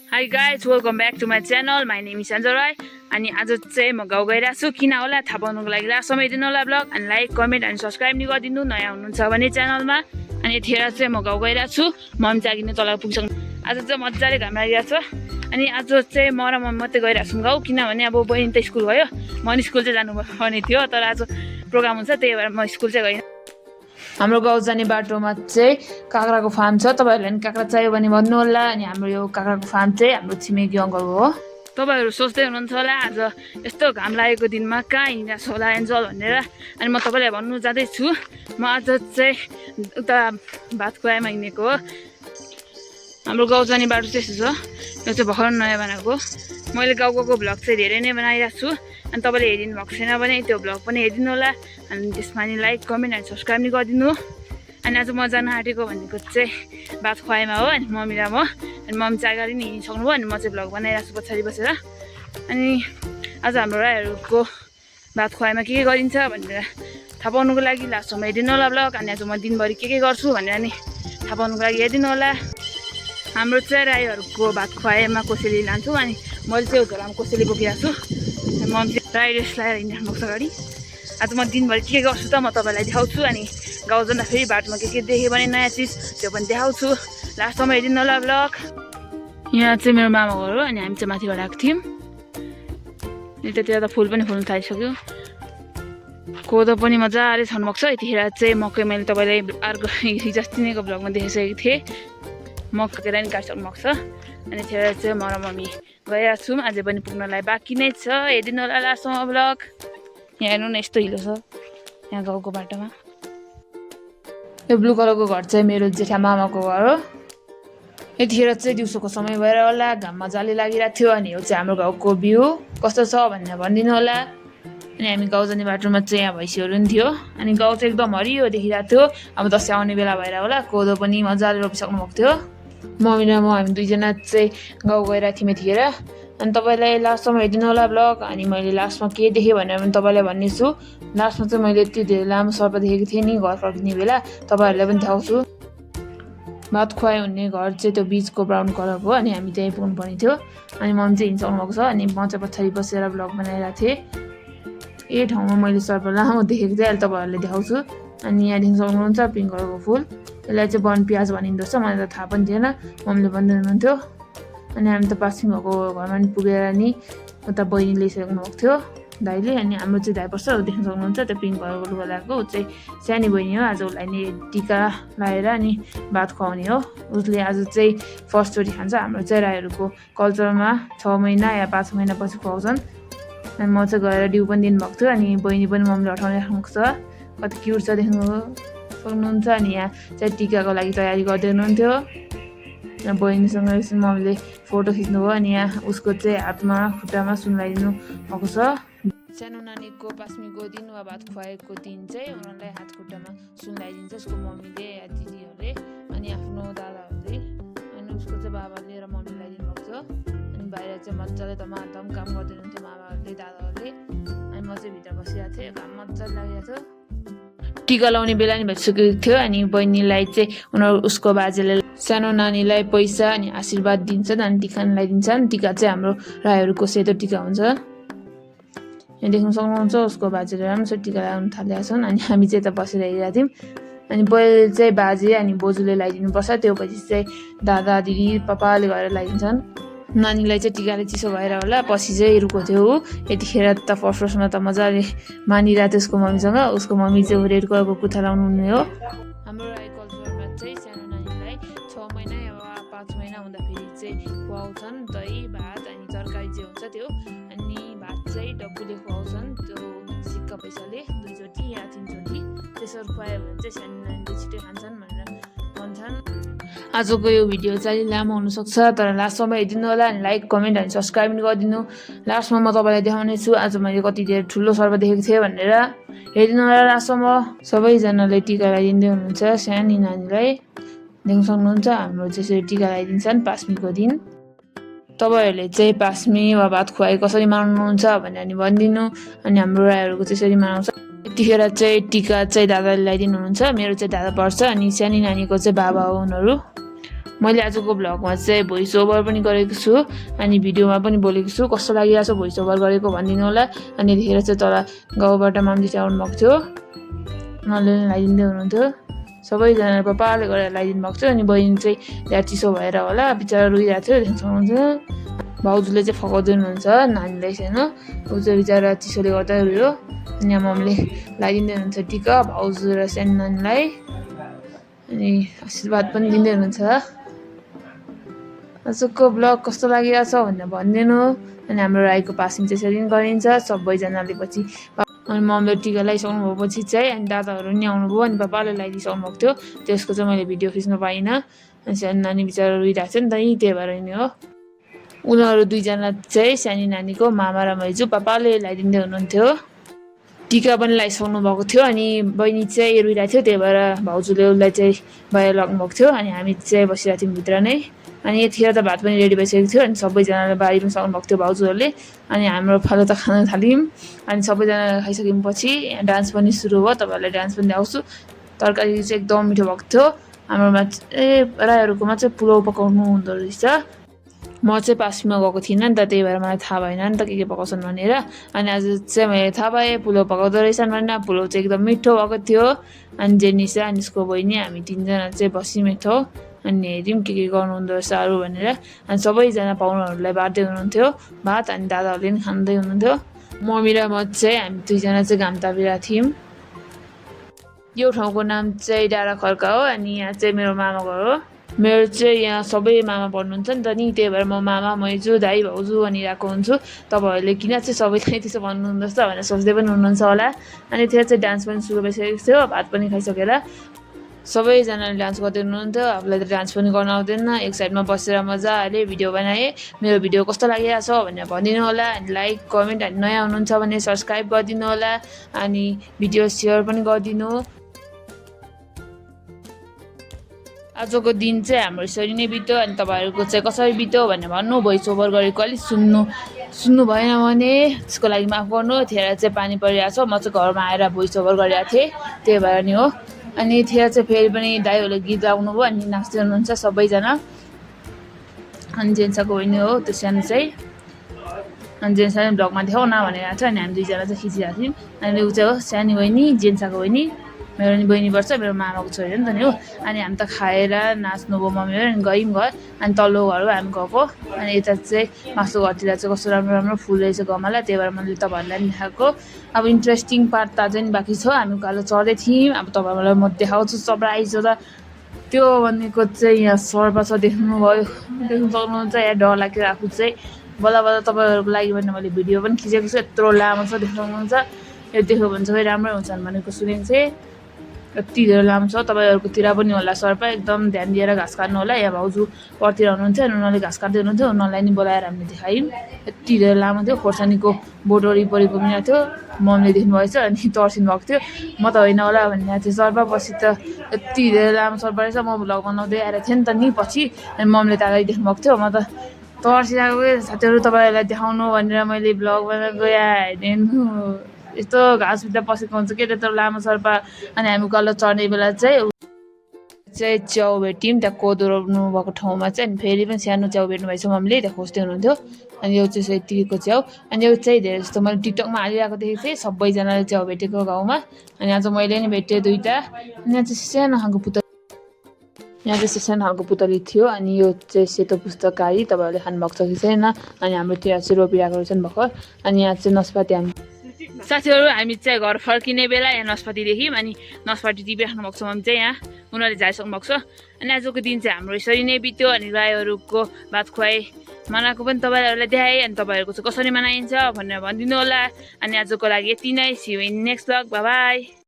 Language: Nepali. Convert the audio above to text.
Hi guys, welcome back to my channel. My name is Sanjay Roy. अनि आज चाहिँ म गाउँ गइरहेको छु किन होला थाहा पाउनुको लागि लास्ट समय दिनु होला ब्लग अनि लाइक कमेन्ट अनि सब्स्क्राइब नि गरिदिनु नयाँ हुनुहुन्छ भने च्यानलमा अनि यतिखेर चाहिँ म गाउँ गइरहेको छु मम्मी जागिने तल पुग्छौँ आज चाहिँ मजाले घाम लागिरहेको छ अनि आज चाहिँ म र मम्मी मात्रै गइरहेको छौँ गाउँ किनभने अब बहिनी त स्कुल गयो म नि स्कुल चाहिँ जानुपर्ने थियो तर आज प्रोग्राम हुन्छ त्यही भएर म स्कुल चाहिँ गइनँ हाम्रो गाउँ जाने बाटोमा चाहिँ काँक्राको फार्म छ तपाईहरुले नि काँक्रा चाहियो भने भन्नु होला अनि हाम्रो यो काँक्राको फार्म चाहिँ हाम्रो छिमेकी अङ्कलको हो तपाईहरु सोच्दै हुनुहुन्छ होला आज यस्तो घाम लागेको दिनमा कहाँ हिँड्छ होला एन्जल भनेर अनि म तपाईलाई भन्नु जाँदै छु म आज चाहिँ उता भात खुवाइमा हिँडेको हो हाम्रो गाउँ जाने बाटो चाहिँ यस्तो छ यो चाहिँ भर्खर नयाँ बनाएको मैले गाउँको भ्लग चाहिँ धेरै नै बनाइरहेको छु अनि तपाईले हेरिदिनु भएको छैन भने त्यो भ्लग पनि हेरिदिनु होला अनि त्यसमा नि लाइक कमेन्ट अनि सब्स्क्राइब नि गरिदिनु अनि आज म जान आँटेको भनेको चाहिँ भात खुवाइमा हो अनि मम्मी र म अनि मम्मी चाहिँ अगाडि नि हिँडिसक्नु भयो अनि म चाहिँ भ्लग बनाइरहेको छु पछाडि बसेर अनि आज हाम्रो राईहरूको भात खुवाइमा के गरिन्छ भनेर थाहा पाउनुको लागि लास्टसम्म हेरिदिनु होला भ्लग अनि आज म दिनभरि के गर्छु भनेर नि थाहा पाउनुको लागि हेरिदिनु होला हाम्रो चाहिँ राईहरूको भात खुवाइमा कोसेली लान्छु अनि मैले चाहिँ घरमा कोसेली बोकिरहेको छु मम्मी चाहिँ राई ड्रेस लगाएर हिँडिराख्नु भएको छ अगाडि आज म दिनभरि के गर्छु त म तपाईँलाई देखाउँछु अनि गाउँ जाँदा फेरि बाटोमा के देखेँ भने नयाँ चिज त्यो पनि देखाउँछु लास्टसम्म हेरिदिनु होला भ्लग यहाँ चाहिँ मेरो मामा घर हो अनि हामी चाहिँ माथिबाट आएको थियौँ यतातिर त फुल पनि फुल्नु थालिसक्यो कोदो पनि मजाले छन्नुभएको छ यतिखेर चाहिँ मकै मैले तपाईँलाई अर्को हिजोअस्ति नैको भ्लगमा देखाइसकेको थिएँ मकै केरा नि काटिसक्नु भएको छ अनि यतिखेर चाहिँ म र मम्मी गइरहेको छौँ अझै पनि पुग्नलाई बाँकी नै छ हेरिदिनु होला लास्टसम्म भ्लग यहाँ हेर्नु न यस्तो हिलो छ यहाँ गाउँको बाटोमा यो ब्लू कलरको घर चाहिँ मेरो जेठा मामाको घर हो यतिखेर चाहिँ दिउँसोको समय भएर होला घाम मजाले लागिरहेको थियो अनि यो चाहिँ हाम्रो गाउँको भ्यू कस्तो छ भनेर भनिदिनु होला अनि हामी गाउँ जाने बाटोमा चाहिँ यहाँ भैँसीहरू पनि थियो अनि गाउँ चाहिँ एकदम हरियो देखिरहेको थियो अब दसैँ आउने बेला भएर होला कोदो पनि मजाले रोपिसक्नु भएको थियो मम्मी र म हामी दुईजना चाहिँ गाउँ गइरहेको थियौँ यतिखेर अनि तपाईँलाई लास्टसम्म हेरिदिनु होला भ्लग अनि मैले लास्टमा के देखेँ भनेर पनि तपाईँलाई भन्नेछु लास्टमा चाहिँ मैले यति धेरै लामो सर्प देखेको थिएँ नि घर फर्किने बेला तपाईँहरूलाई पनि देखाउँछु भात खुवाइ हुने घर चाहिँ त्यो बिचको ब्राउन कलरको अनि हामी त्यहीँ पुग्नुपर्ने थियो अनि मम्मी चाहिँ हिँड्सक्नु भएको छ अनि म चाहिँ पछाडि बसेर भ्लग बनाइरहेको थिएँ यही ठाउँमा मैले सर्प लामो देखेको थिएँ अहिले तपाईँहरूलाई देखाउँछु अनि यहाँ देख्न सक्नुहुन्छ पिङ्क कलरको फुल यसलाई चाहिँ वन प्याज भनिँदो रहेछ मलाई त थाहा पनि थिएन मम्मीले भन्दै हुनुहुन्थ्यो अनि हामी त पासिङ भएको घरमा नि पुगेर नि उता बहिनी ल्याइसक्नु भएको थियो दाइले अनि हाम्रो चाहिँ दाइ पर्छ देख्न सक्नुहुन्छ त्यो पिङ्क कलरको लुगा लगाएको ऊ चाहिँ सानो बहिनी हो आज उसलाई नि टिका लगाएर अनि भात खुवाउने हो उसले आज चाहिँ फर्स्टचोटि खान्छ हाम्रो चाहिँ राईहरूको कल्चरमा 6 महिना या 5 महिनापछि खुवाउँछन् अनि म चाहिँ गएर डिउ पनि दिनुभएको थियो अनि बहिनी पनि मम्मीले अठाउने राख्नुभएको छ कति क्युट छ देख्नु सक्नुहुन्छ अनि यहाँ चाहिँ टिकाको लागि तयारी गर्दै हुनुहुन्थ्यो बहिनीसँग एकछिन मम्मीले फोटो खिच्नुभयो अनि यहाँ उसको चाहिँ हातमा खुट्टामा सुन लगाइदिनु भएको छ सानो नानीको पास्मीको दिन वा भात खुवाएको दिन चाहिँ उनीहरूलाई हात खुट्टामा सुन लगाइदिन्छ उसको मम्मीले या दिदीहरूले अनि आफ्नो दादाहरूले अनि उसको चाहिँ बाबाले र मम्मीले लगाइदिनु भएको छ अनि बाहिर चाहिँ मजाले धमाधम काम गर्दै हुनुहुन्थ्यो मामाहरूले दादाहरूले अनि म चाहिँ भित्र बसिरहेको थिएँ काम मजाले लागिरहेको थियो टिका लाउने बेला नि भइसकेको थियो अनि बहिनीलाई चाहिँ उनीहरू उसको बाजेले सानो नानीलाई पैसा अनि आशीर्वाद दिन्छन् अनि टिका लगाइदिन्छन् टिका चाहिँ हाम्रो राईहरूको सेतो टिका हुन्छ यहाँ देख्न सक्नुहुन्छ उसको बाजेले राम्रोसँग टिका लगाउन थालेका छन् अनि हामी चाहिँ यता बसेर हेरिरहेको थियौँ अनि पहिले चाहिँ बाजे अनि बोजूले लगाइदिनुपर्छ त्यो पछि चाहिँ दादा दिदी पापाले गएर लगाइदिन्छन् नानीलाई चाहिँ टिकाले चिसो भएर होला पछि चाहिँ रुको थियो ऊ यतिखेर त फर्स्टमा त मजाले मानिरहेको थियो उसको मम्मीसँग उसको मम्मी चाहिँ रेड कलरको कुर्ता लाउनु हुने हो हाम्रो राई कल्चरमा चाहिँ सानो नानीलाई 6 महिना या 5 महिना हुँदाखेरि चाहिँ खुवाउँछन् दही भात अनि तरकारी चाहिँ हुन्छ त्यो अनि भात चाहिँ डब्बुले खुवाउँछन् त्यो सिक्का पैसाले 2 चोटि या 3 चोटि त्यसरी खुवायो भने चाहिँ सानो नानीले छिटै खान्छन् भनेर भन्छन् आजको यो भिडियो चाहिँ लामो हुनसक्छ तर लास्टसम्म हेरिदिनु होला अनि लाइक कमेन्ट अनि सब्सक्राइब पनि गरिदिनु लास्टमा म तपाईँलाई देखाउने छु आज मैले कति धेरै ठुलो सर्प देखेको थिएँ भनेर हेरिदिनु होला लास्टसम्म सबैजनाले टिका लगाइदिँदै हुनुहुन्छ सानो नानीलाई देख्न सक्नुहुन्छ हाम्रो चाहिँ यसरी टिका लगाइदिन्छन् पास्मीको दिन तपाईँहरूले चाहिँ पास्मी वा भात खुवाइ कसरी मान्नुहुन्छ भनेर नि भनिदिनु अनि हाम्रो राईहरूको चाहिँ यसरी मनाउँछ यतिखेर चाहिँ टिका चाहिँ दादाले लगाइदिनु हुन्छ मेरो चाहिँ दादा पर्छ अनि सानो नानीको चाहिँ बाबा हो उनीहरू मैले आजको भ्लगमा चाहिँ भोइस ओभर पनि गरेको छु अनि भिडियोमा पनि बोलेको छु। कस्तो लागिरहेको छ भोइस ओभर गरेको भनिदिनु होला। अनि यतिखेर चाहिँ तल गाउँबाट मामजी चाहिँ आउनुभएको थियो, उहाँले लगाइदिँदै हुनुहुन्थ्यो। सबैजना पापाले गरेर लगाइदिनु भएको थियो। अनि बहिनी चाहिँ ल्याट चिसो भएर होला बिचरा रोइरहेको थियो, देख्न सक्नुहुन्छ। भाउजूले चाहिँ फकाउँदै हुनुहुन्छ नानीलाई छैन, ऊ चाहिँ बिचरा चिसोले गर्दा रोयो। अनि यहाँ मम्मीले लगाइदिँदै हुनुहुन्छ टिका भाउजू र सानो नानीलाई, अनि आशीर्वाद पनि दिँदै हुनुहुन्छ। आजको ब्लग कस्तो लागिरहेछ भनेर भनिदिनु। अनि हाम्रो राईको पासिङ चाहिँ यसरी नै गरिन्छ सबैजनाले। पछि अनि मम्मीले टिका लगाइसक्नु भएपछि चाहिँ अनि दादाहरू नि आउनुभयो, अनि पापाले लगाइदिइसक्नु भएको थियो। त्यसको चाहिँ मैले भिडियो खिच्न पाइनँ। अनि सानो नानी बिचरा रोइरहेको थियो नि त, त्यही भएर नि हो। उनीहरू दुईजना चाहिँ सानो नानीको मामा र मैजू पापाले लगाइदिँदै हुनुहुन्थ्यो। टिका पनि लगाइसक्नु भएको थियो। अनि बहिनी चाहिँ रोइरहेको थियो, त्यही भएर भाउजूले उसलाई चाहिँ बाहिर लग्नुभएको थियो। अनि हामी चाहिँ बसिरहेको थियौँ भित्र नै। अनि यतिखेर त भात पनि रेडी भइसकेको थियो। अनि सबैजनाले बारी पनि सक्नु भएको थियो भाउजूहरूले। अनि हाम्रो फालो त खान थाल्यौँ। अनि सबैजना खाइसकेपछि डान्स पनि सुरु भयो। तपाईँहरूलाई डान्स पनि देखाउँछु। तरकारी चाहिँ एकदम मिठो भएको थियो। हाम्रोमा राईहरूकोमा चाहिँ पुलाउ पकाउनु हुँदो रहेछ। म चाहिँ पासमा गएको थिइनँ नि त, त्यही भएर मलाई थाहा भएन नि त के पकाउँछन् भनेर। अनि आज चाहिँ मैले थाहा पाएँ पुलाउ पकाउँदो रहेछन् भनेर। पुलाउ चाहिँ एकदम मिठो भएको थियो। अनि जेनिसा अनि उसको बहिनी हामी तिनजना चाहिँ बसिमै थियौँ। अनि हेऱ्यौँ के गर्नु हुँदो रहेछ अरू भनेर। अनि सबैजना पाहुनाहरूलाई बाँड्दै हुनुहुन्थ्यो भात, अनि दादाहरूले पनि खाँदै हुनुहुन्थ्यो। मम्मी र म चाहिँ हामी दुईजना चाहिँ घाम तापिरहेको थियौँ। यो ठाउँको नाम चाहिँ डाँडा खर्का हो। अनि यहाँ चाहिँ मेरो मामा घर हो। मेरो चाहिँ यहाँ सबै मामा पढ्नुहुन्छ नि त नि, त्यही भएर म मामा मैजू दाइ भाउजू भनिरहेको हुन्छु। तपाईँहरूले किन चाहिँ सबैलाई त्यसो भन्नुहुँदो रहेछ भनेर सोच्दै पनि हुनुहुन्छ होला। अनि त्यहाँ चाहिँ डान्स पनि सुरु भइसकेको थियो, भात पनि खाइसकेर सबैजनाले डान्स गर्दै हुनुहुन्थ्यो। आफूलाई त डान्स पनि गर्न आउँदैन, एक साइडमा बसेर मजाले भिडियो बनाएँ। मेरो भिडियो कस्तो लागिरहेको छ भनेर भनिदिनु होला। अनि लाइक कमेन्ट, अनि नयाँ हुनुहुन्छ भने सब्सक्राइब गरिदिनु होला। अनि भिडियो सेयर पनि गरिदिनु। आजको दिन चाहिँ हाम्रो यसरी नै बित्यो। अनि तपाईँहरूको चाहिँ कसरी बित्यो भनेर भन्नु। भोइस ओभर गरेको अलिक सुन्नु भएन भने त्यसको लागि माफ गर्नु। त्यतिखेर चाहिँ पानी परिरहेको छ, म चाहिँ घरमा आएर भोइस ओभर गरिरहेको थिएँ, त्यही भएर नि हो। अनि त्यतिखेर चाहिँ फेरि पनि दाइहरूले गीत गाउनु भयो, अनि नाच्दै हुनुहुन्छ सबैजना। अनि जेन्साको बहिनी हो त्यो सानो चाहिँ। अनि जेन्सा पनि ब्लगमा देखाउन भनेर आएको छ। अनि हामी दुईजना चाहिँ खिचिरहेको थियौँ। अनि ऊ चाहिँ हो सानो बहिनी, जेन्साको बहिनी, मेरो नि बहिनी पर्छ, मेरो मामाको छोरी हो नि त नि हो। अनि हामी त खाएर नाच्नुभयो मम्मीहरू। अनि गयौँ घर। अनि तल्लो घर हो हामी गएको। अनि यता चाहिँ मासु घरतिर चाहिँ कस्तो राम्रो राम्रो फुल रहेछ गमला, त्यही भएर मैले तपाईँहरूलाई पनि देखाएको। अब इन्ट्रेस्टिङ पार्ट त चाहिँ बाँकी छ। हामी उकालो चढ्दै थियौँ। अब तपाईँहरूलाई म देखाउँछु सरप्राइज हो त। त्यो भनेको चाहिँ यहाँ सर्प छ, देख्नुभयो, देख्नु सक्नुहुन्छ। यहाँ डर लाग्यो आफू चाहिँ बल्ल बल्ल तपाईँहरूको लागि भने मैले भिडियो पनि खिचेको छु। यत्रो लामो छ, देख्नु सक्नुहुन्छ। यो देख्यो भने चाहिँ राम्रै हुन्छन् भनेको सुनेको चाहिँ। यति धेरै लामो छ, तपाईँहरूकोतिर पनि होला सर्प, एकदम ध्यान दिएर घाँस काट्नु होला। यहाँ भाउजू परतिर हुनुहुन्थ्यो, अनि उनीहरूले घाँस काट्दै हुनुहुन्थ्यो। उनीहरूलाई नि बोलाएर हामीले देखायौँ। यति धेरै लामो थियो, खोर्सानीको बोट वरिपरि घुमिरहेको थियो। मम्मीले देख्नुभएछ अनि तर्सिनु भएको थियो, म त होइन होला भन्ने थियो सर्प। पछि त यति धेरै लामो सर्प रहेछ। म भ्लग बनाउँदै आएर थिएँ नि त नि पछि, अनि मम्मीले त अगाडि देख्नुभएको थियो। म त तर्सिरहेको साथीहरू तपाईँहरूलाई देखाउनु भनेर मैले भ्लग बनाएर गएँ। हेर्नु यस्तो घाँसभित्र पसेको हुन्छ के त्यत्रो लामो सर्प। अनि हामी उकालो चढ्ने बेला चाहिँ च्याउ भेट्यौँ त्यहाँ कोदो रोप्नु भएको ठाउँमा चाहिँ। अनि फेरि पनि सानो च्याउ भेट्नु भएछ मम्मीले, त्यहाँ खोज्दै हुनुहुन्थ्यो। अनि यो चाहिँ यतिको च्याउ। अनि यो चाहिँ धेरै जस्तो मैले टिकटकमा हालिरहेको देखेको थिएँ, सबैजनाले च्याउ भेटेको गाउँमा। अनि आज मैले नि भेटेँ दुईवटा। अनि यहाँ चाहिँ सानो खालको पुतली, यहाँ चाहिँ सानो खालको पुतली थियो। अनि यो चाहिँ सेतो पुस्तकारी, तपाईँहरूले खानुभएको छ कि छैन। अनि हाम्रोतिर चाहिँ रोपिरहेको रहेछन् भर्खर। अनि यहाँ चाहिँ नस्पाती। हामी साथीहरू हामी चाहिँ घर फर्किने बेला यहाँ नस्पाती देख्यौँ। अनि नस्पाती टिपिराख्नु भएको छ मम्मी चाहिँ यहाँ, उनीहरूले झाइसक्नु भएको छ। अनि आजको दिन चाहिँ हाम्रो यसरी नै बित्यो। अनि राईहरूको भात खुवाई मनाएको पनि तपाईँहरूलाई देखाएँ। अनि तपाईँहरूको चाहिँ कसरी मनाइन्छ भनेर भनिदिनु होला। अनि आजको लागि यति नै। See you in next vlog, bye by.